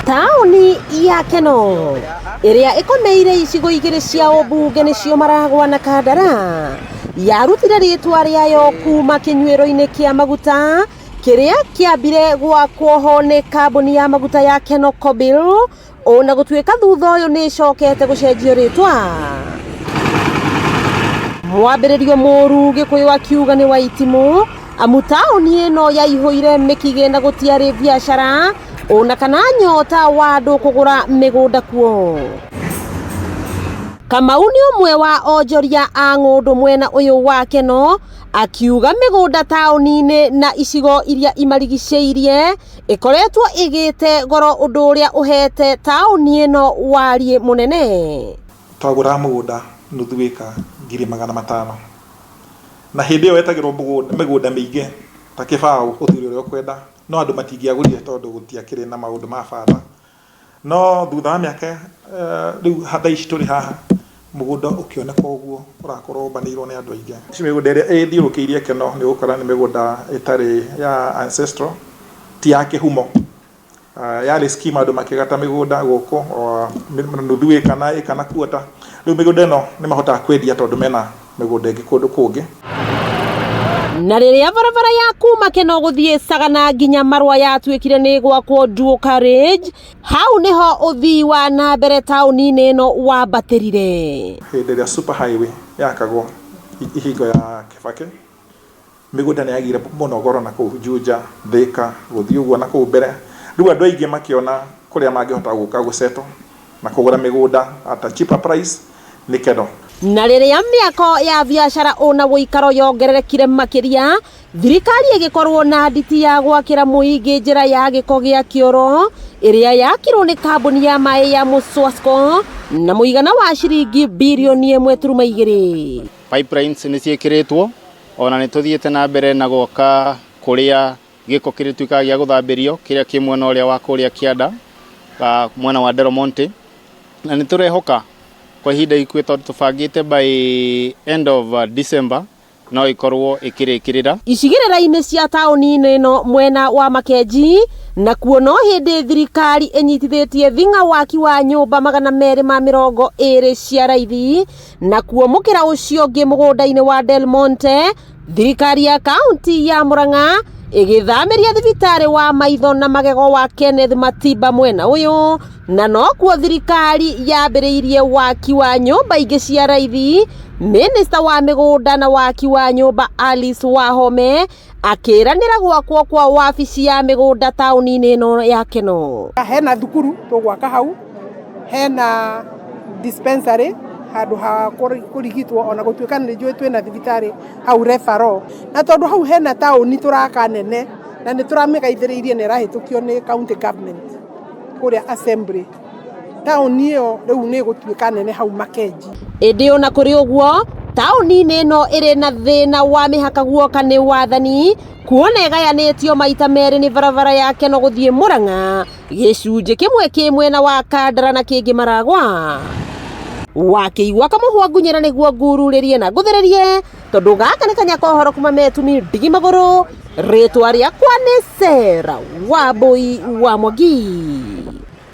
Taũni ya Keno ĩrĩa ĩkomeire icigo igĩrĩ cia ũmbunge nĩcio Maragwa na Kandara yarutire rĩtwa rĩayo kuma kĩnyuĩro-inĩ kĩa maguta kĩrĩa kĩambire gwakwo ho nĩ kambuni ya maguta ya Keno Kobil ona gũtuĩka thutha ũyũ nĩ ĩcokete gũcenjio rĩtwa. Mwambĩrĩrio mũru Gĩkũyũ akiuga nĩ wa itimũ amu taũni ĩno yaihũire mĩkigĩ na gũtiarĩ biacara ona kana nyota wa andũ kũgũra mĩgũnda kuo. Kamau nĩ ũmwe wa onjoria a ng'ũndũ mwena ũyũ wa Keno akiuga mĩgũnda taũni-inĩ na icigo iria imarigicĩirie ĩkoretwo ĩgĩte goro ũndũ ũrĩa ũhete taũni ĩno wariĩ mũnene. Twagũraga mũgũnda nuthu ĩka 500,000, na hĩndĩ ĩyo wetagĩrwo mĩgũnda mĩingĩ ta kĩbaũ ũthure ũrĩa ũkwenda, no andũ matingĩagũrire tondũ gũtiakĩrĩ na maũndũ ma bata. No thutha wa mĩaka rĩu thaa ici tũrĩ haha, mũgũnda ũkĩoneka ũguo ũrakorwo ũmbanĩirwo nĩ andũ aingĩ. Mĩgũnda ĩrĩa ĩthiũrũkĩirie Keno nĩ ũgũkora nĩ mĩgũnda ĩtarĩ ya ancestral, ti ya kĩhumo. Yarĩ scheme andũ makĩgata mĩgũnda gũkũ nuthu ĩka na ĩka na quarter. Rĩu mĩgũnda ĩno nĩ mahotaga kwendia tondũ mena mĩgũnda ĩngĩ kũndũ kũngĩ. Na rĩrĩa barabara ya kuma Keno gũthiĩ Sagana nginya Marũa yatuĩkire nĩ gwakwo dual carriage, hau nĩho ũthii wa na mbere taũni-inĩ ĩno wambatĩrire. Hĩndĩ ĩrĩa super highway yakagwo ihingo ya Kibaki, mĩgũnda nĩ yagĩire mũno goro na kũu Juja, Thika, gũthiĩ ũguo na kũu mbere. Rĩu andũ aingĩ makĩona kũrĩa mangĩhota gũka gũsettle na kũgũra mĩgũnda at a cheaper price nĩ Keno. Na rĩrĩa mĩako ya biacara ona ũikaro yongererekire makĩria, thirikari ĩgĩkorwo na nditi ya gwakĩra mũingĩ njĩra ya gĩko gĩa kĩoro ĩrĩa yakirwo nĩ kambuni ya maĩ ya Muswasco na mũigana wa ciringi birioni 1.2. Pipelines nĩ ciĩkĩrĩtwo, ona nĩ tũthiĩte na mbere na gwaka kũrĩa gĩko kĩrĩtuĩkaga gĩa gũthambĩrio kĩrĩa kĩ mwena ũrĩa wa kũrĩa kĩanda, mwena wa Del Monte, na nĩ tũrehoka kwa ihinda ikuhĩ tondũ tũbangĩte by end of December no ĩkorwo ĩkĩrĩkĩrĩra. Icigĩrĩra-inĩ cia taũni-inĩ ĩno mwena wa Makenji nakuo no hĩndĩ thirikari ĩnyitithĩtie thing'a waki wa nyũmba 220 cia raithi, nakuo mũkĩra ũcio ũngĩ mũgũnda-inĩ wa Del Monte thirikari ya kaunti ya Murang'a ĩgĩthamĩria thibitarĩ wa maitho na magego wa Kenneth Matiba mwena ũyũ, na nokuo thirikari yambĩrĩirie waki wa nyũmba ingĩ cia raithi. Minista wa mĩgũnda na waki wa nyũmba Alice Wahome akĩranĩra gwakwo kwa wabici ya mĩgũnda taũni-inĩ ĩno ya Keno. Hena thukuru tũgwaka hau, hena dispensary handũ ha kũrigitwo, ona gũtuĩka nĩ njũĩ twĩna thibitarĩ hau referral, na tondũ hau hena taũni tũraka nene na nĩ tũramĩgaithĩrĩirie na ĩrahĩtũkio nĩ county government kũrĩa assembly, taũni ĩyo rĩu nĩ ĩgũtuĩka nene hau Makenji. Ĩndĩ ona kũrĩ ũguo taũni-inĩ ĩno ĩrĩ na thĩna wa mĩhaka guoka nĩ wathani, kuona ĩgayanĩtio maita merĩ nĩ barabara ya Keno gũthiĩ Murang'a, gĩcunjĩ kĩmwe kĩ mwena wa Kandara na kĩngĩ Maragwa. Wakĩigua kamũhwa ngunyĩra nĩguo ngururĩrie na ngũthĩrĩrie, tondũ gaka nĩ kanya ka ũhoro kuma metumi ndigi magũrũ. Rĩtwa rĩakwa nĩ Sarah Wambui wa Mwangi.